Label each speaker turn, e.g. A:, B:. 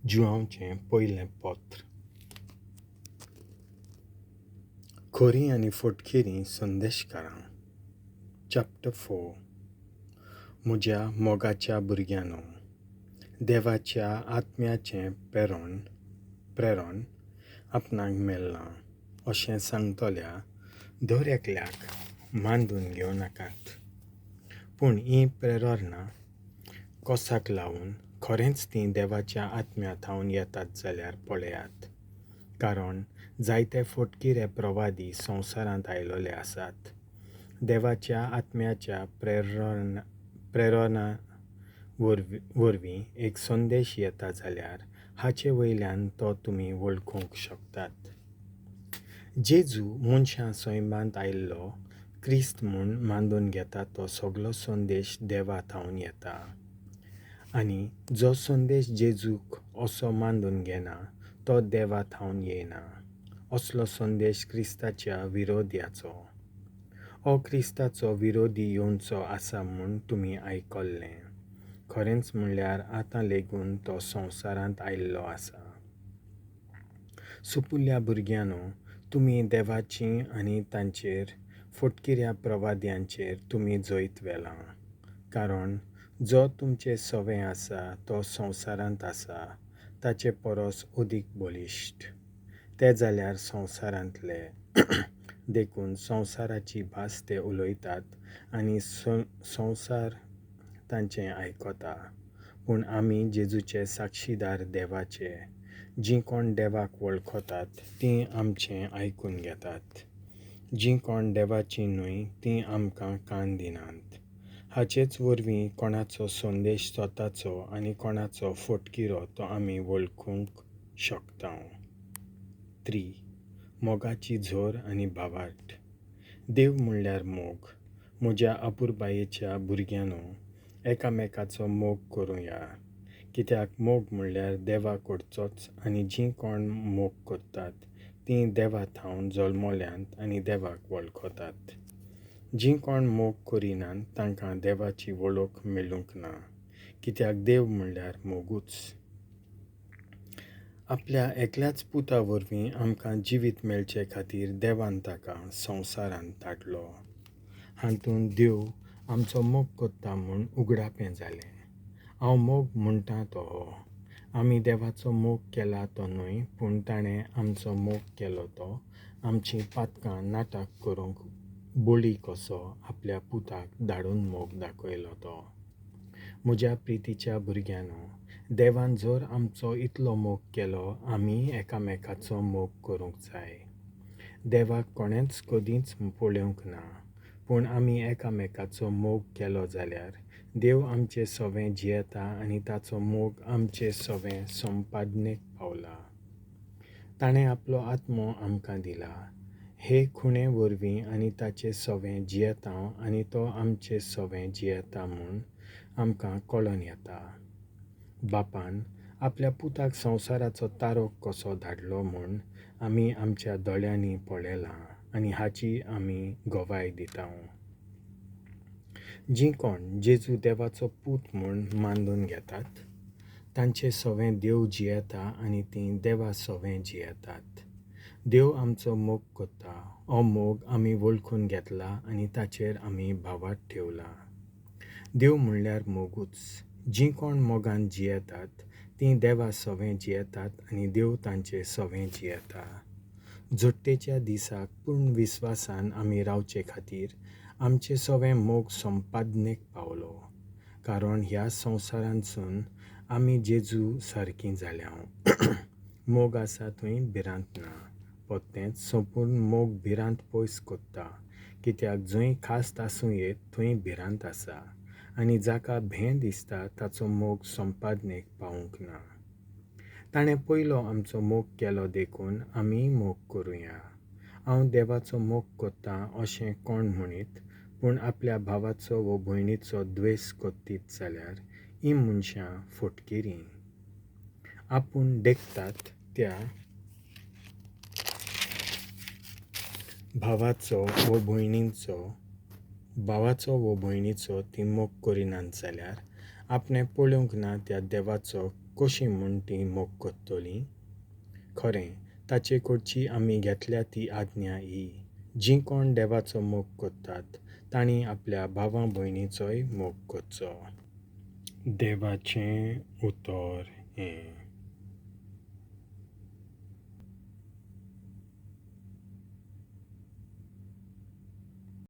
A: जुआंवचें पयलें पत्र. खरीं आनी फटकिरीं संदेशकारां. चॅप्टर 4. म्हज्या मोगाच्या भुरग्यांनो, देवाच्या आत्म्याचें प्रेरण आपणाक मेळ्ळां अशें सांगतल्या दर एकल्याक मानून घेवं नाकात, पूण हीं प्रेरणां कसाक लावन खरेंच तीं देवाच्या आत्म्या थावन येतात जाल्यार पळयात, कारण जायते फटकिरे प्रवादी संवसारांत आयलेले आसात. देवाच्या आत्म्याच्या प्रेरणा वरवीं एक संदेश येता जाल्यार हाचे वयल्यान तो तुमी वळखूंक शकतात. जेजू मनशां सैमांत आयिल्लो क्रिस्त म्हूण मानून घेता तो सगलो संदेश देवा थावन येता, आनी जो संदेश जेजूक असो मानून घेना तो देवा थावन येना. असलो संदेश क्रिस्ताच्या विरोध्याचो. हो क्रिस्ताचो विरोधी येवचो आसा म्हूण तुमी आयकल्लें, खरेंच म्हणल्यार आतां लेगून तो संवसारांत आयिल्लो आसा. सुपुल्ल्या भुरग्यांनो, तुमी देवाची आनी तांचेर फटकिऱ्या प्रवाद्यांचेर तुमी जैत व्हेलां, कारण जो तुमचे सवें आसा तो संवसारांत आसा ताचे परस अदीक बळिश्ट. ते जाल्यार संवसारांतले, देखून संवसाराची भास ते उलयतात आनी संवसार तांचें आयकता. पूण आमी जेजूचे साक्षीदार देवाचे, जीं कोण देवाक वळखतात तीं आमचें आयकून घेतात, जीं कोण देवाचीं न्हय तीं आमकां कान दिनात. हाचेच वरवीं कोणाचो संदेश स्वताचो आनी कोणाचो फटकिरो तो आमी वळखूंक शकता. 3. मोगाची झोर आनी भावार्थ. देव म्हणल्यार मोग. म्हज्या अपुरबायेच्या भुरग्यांनो, एकामेकाचो मोग करुया, कित्याक मोग म्हणल्यार देवा कडचोच, आनी जीं कोण मोग करतात तीं देवा थावन जल्मल्यांत आनी देवाक वळखतात. जीं कोण मोग करिनात तांकां देवाची वळख मेळूंक ना, कित्याक देव म्हणल्यार मोगूच. आपल्या एकल्याच पुता वरवीं आमकां जिवीत मेळचे खातीर देवान ताका संवसारांत धाडलो. हातूंत देव आमचो मोग करता म्हूण उगडापें जालें. हांव मोग म्हणटा तो हो, आमी देवाचो मोग केला तो न्हय, पूण ताणें आमचो मोग केलो तो आमचीं पातकां नाटक करूंक बळी कसो आपल्या पुताक धाडून मोग दाखयलो तो. म्हज्या प्रितीच्या भुरग्यांनो, देवान जर आमचो इतलो मोग केलो, आमी एकामेकाचो मोग करूंक जाय. देवाक कोणेंच कदींच पळोवंक ना, पूण आमी एकामेकाचो मोग केलो जाल्यार देव आमचे सवें जियेता आनी ताचो मोग आमचे सवें संपादनेक पावला. ताणें आपलो आत्मो आमकां दिला हे खुणे वरवीं आनी ताचे सवें जियेता आनी तो आमचे सवें जियेता म्हूण आमकां कळोन येता. बापान आपल्या पुताक संवसाराचो तारोक कसो धाडलो म्हूण आमी आमच्या दोळ्यांनी पळयलां आनी हाची आमी गवाय दिता. जीं कोण जेजू देवाचो पूत म्हूण मानून घेतात तांचे सवें देव जियेता आनी तीं देवा सवें जियेतात. देव आमचो मोग करता, हो मोग आमी वळखून घेतला आनी ताचेर आमी भावार्थ ठेवला. देव म्हणल्यार मोगूच. जीं कोण मोगान जियेतात तीं देवा सवें जियेतात आनी देव तांचे सवें जियेता. जोडटेच्या दिसाक पूर्ण विस्वासान आमी रावचे खातीर आमचे सवें मोग संपादनेक पावलो, कारण ह्या संवसारांतसून आमी जेजू सारकीं जाल्या. मोग आसा थंय भिरांत ना, परतेंच संपूर्ण मोग भिरांत पयस करता, कित्याक जंय खास्त आसूं येत थंय भिरांत आसा, आनी जाका भें दिसता ताचो मोग संपादनेक पावूंक ना. ताणें पयलो आमचो मोग केलो देखून आमीय मोग करुया. हांव देवाचो मोग करतां अशें कोण म्हणीत, पूण आपल्या भावाचो वो भयणीचो द्वेस करतीत जाल्यार हीं मनशां फटकिरीं. आपूण देखतात त्या भावाचो वो भयणीचो तीं मोग करिनात जाल्यार आपणें पळोवंक ना त्या देवाचो कशी म्हूण तीं मोग कोत्तोलीं? खरें, ताचे कडची आमी घेतल्या ती आज्ञा ही, जीं कोण देवाचो मोग कोत्तात तांणी आपल्या भावा भयणीचोय मोग करचो. देवाचें उतर हें.